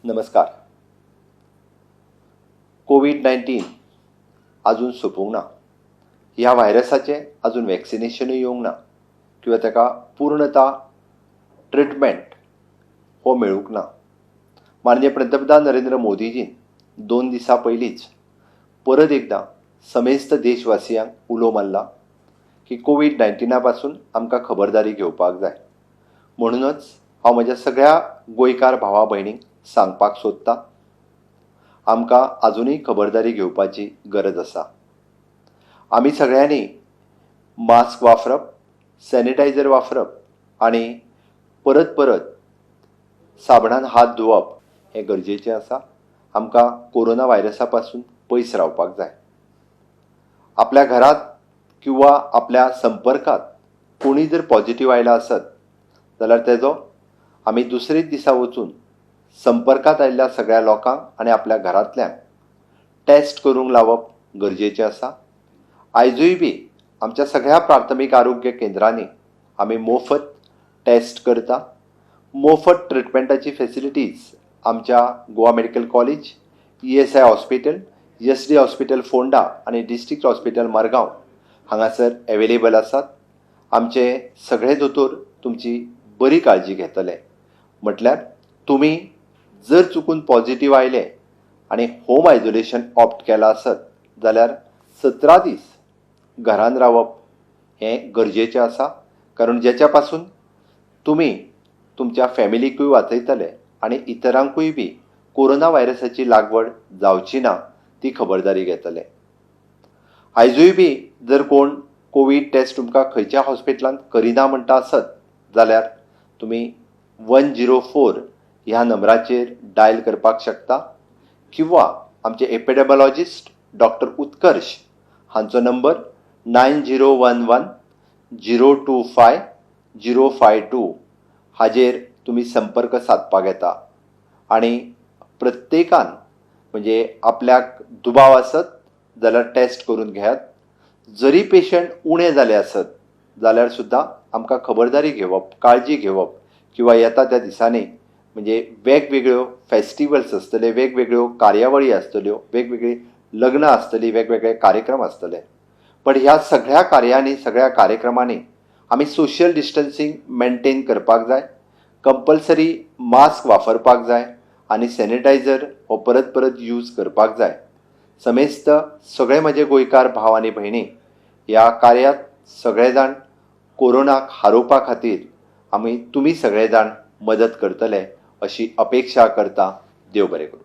नमस्कार. कोवीड 19 अजून सोंपूंक ना. ह्या व्हायरसाचें अजून वॅक्सिनेशनूय येवंक ना किंवा ताका पूर्णता ट्रिटमेंट हो मेळूंक ना. माननीय पंतप्रधान नरेंद्र मोदीजीन 2 दिसां पयलींच परत एकदां समेस्त देशवासियांक उलो मारला की कोवीड 19 पासून आमकां खबरदारी घेवपाक जाय. म्हणूनच हांव म्हज्या सगळ्या गोंयकार भावा भयणींक सांगपाक सोदतां, आमकां आजुनूय खबरदारी घेवपाची गरज आसा. आमी सगळ्यांनी मास्क वापरप, सॅनिटायझर वापरप आनी परत परत साबणान हात धुवप हें गरजेचें आसा. आमकां कोरोना व्हायरसा पासून पयस रावपाक जाय. आपल्या घरांत किंवा आपल्या संपर्कांत कोणूय जर पॉझिटीव आयला आसत जाल्यार तेजो आमी दुसरेच दिसा वचून संपर्कांत आयिल्ल्या सगळ्या लोकांक आनी आपल्या घरांतल्यांक टॅस्ट करूंक लावप गरजेचें आसा. आयजूय बी आमच्या सगळ्या प्राथमीक आरोग्य केंद्रांनी आमी मोफत टॅस्ट करता. मोफत ट्रिटमेंटाची फेसिलिटीज आमच्या Goa medical college, ESI hospital, SD hospital Ponda आनी डिस्ट्रिक्ट हॉस्पिटल मडगांव हांगासर एवेलेबल आसात. आमचे सगळे दोतोर तुमची बरी काळजी घेतले. म्हटल्यार तुमी जर चुकून पॉझिटीव आयले आनी होम आयजोलेशन ऑप्ट केलां आसत जाल्यार 17 दीस घरान रावप हें गरजेचें आसा, कारण जेच्या पासून तुमी तुमच्या फॅमिलीकूय वाचयतले आनी इतरांकूय बी कोरोना व्हायरसाची लागवड जावची ना ती खबरदारी घेतले. आयजूय बी जर कोण कोवीड टेस्ट तुमकां खंयच्या हॉस्पिटलांत करिना म्हणटा आसत जाल्यार तुमी 104 ह्या नंबराचेर डायल करपाक शकता किंवा आमचे एपिडेमॉलॉजिस्ट डॉक्टर उत्कर्ष हांचो नंबर 9011025052 हाजेर तुमी संपर्क सादपाक येता. आनी प्रत्येकान म्हणजे आपल्याक दुबाव आसत जाल्यार टेस्ट करून घेयात. जरी पेशंट उणे जाले आसत जाल्यार सुद्दां आमकां खबरदारी घेवप, काळजी घेवप किंवा येता त्या दिसांनी म्हणजे वेगवेगळ्यो फेस्टिवल्स आसतले, वेगवेगळ्यो कार्यावळी आसतल्यो, वेगवेगळीं लग्नां आसतलीं, वेगवेगळे कार्यक्रम आसतले, पण ह्या सगळ्या कार्यांनी, सगळ्या कार्यक्रमांनी आमी सोशल डिस्टन्सींग मेनटेन करपाक जाय, कंपल्सरी मास्क वापरपाक जाय आनी सॅनिटायझर हो परत परत यूज करपाक जाय. समेस्त सगळे म्हजे गोंयकार भाव आनी भयणी, ह्या कार्यात सगळे जाण कोरोनाक हारोवपा खातीर आमी तुमी सगळे जाण मदत करतले अशी अपेक्षा करता. देव बरें करूं.